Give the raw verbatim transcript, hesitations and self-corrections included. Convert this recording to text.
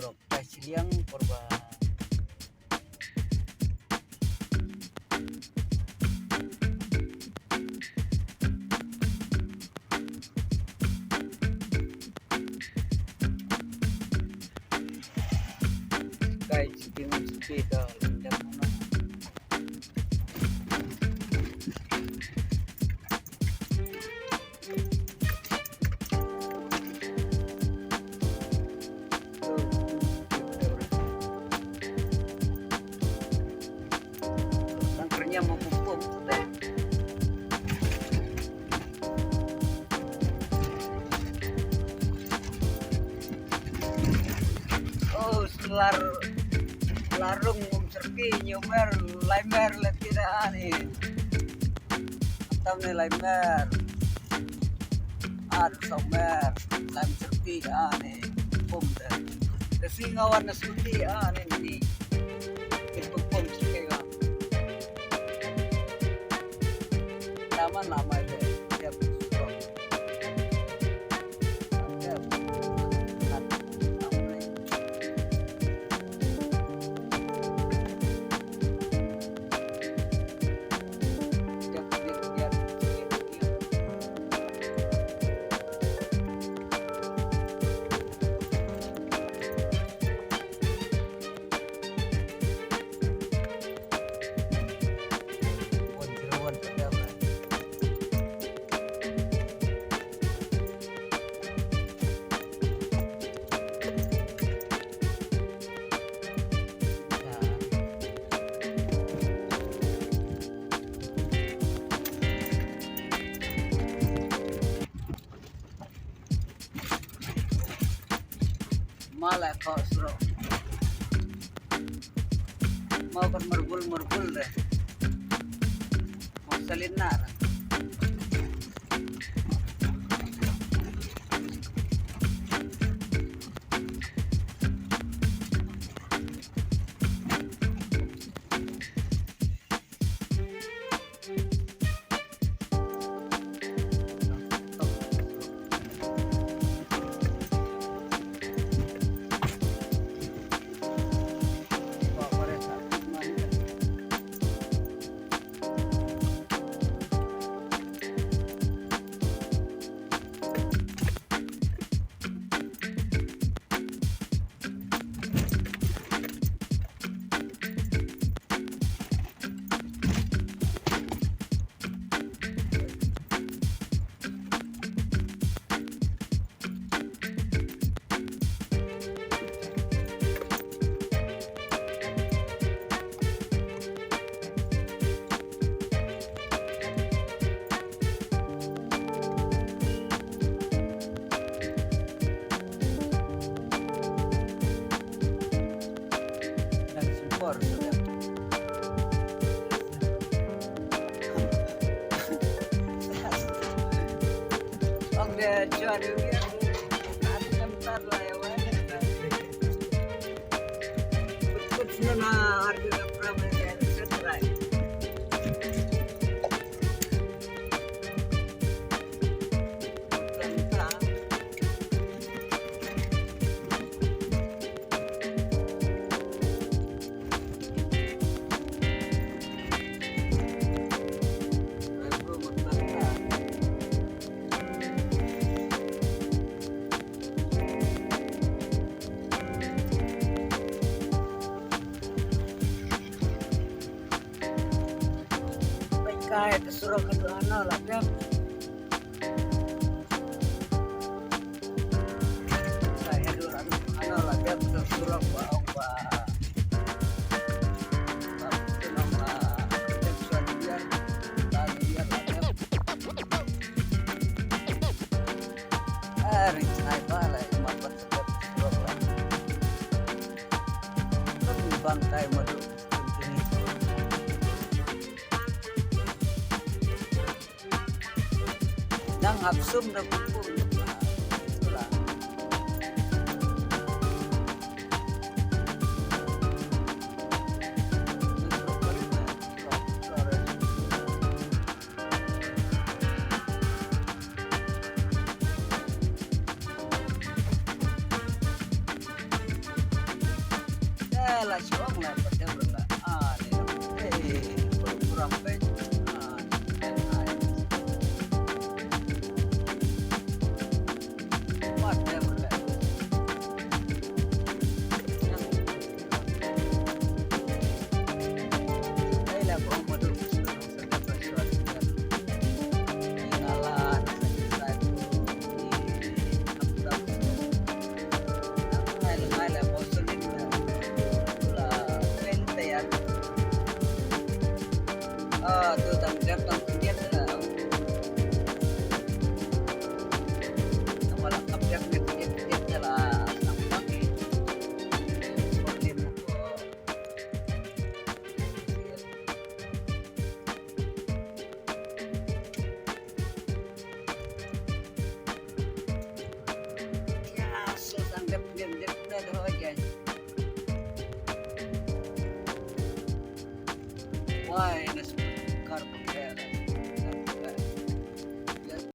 Kai chiliang por ba. Kai chiliang chiliang ka lendang mana. Oh, selar larung um serpi nyomer laimer letira ani. Tam ne laimer. Ar somer, lam serti ani. Pum de. Kesi ngawan na serti ani ni. Itu pum serti kan. Taman lama de. Dia pun. Mala ko suro. Mau kan merbul merbul deh. Mau salinar. Kai ta surok ka tu ano la pem. Kai ta tu ano la pem ta surok ba ong ba. Ari kai ba la ma ba surok la. Bang kai ma tu. Nang hap sum da buku. Eh, la shong la, pa tem la. Ah, ni. Eh, program pe. Ah, ni. Pa tem la. Why, na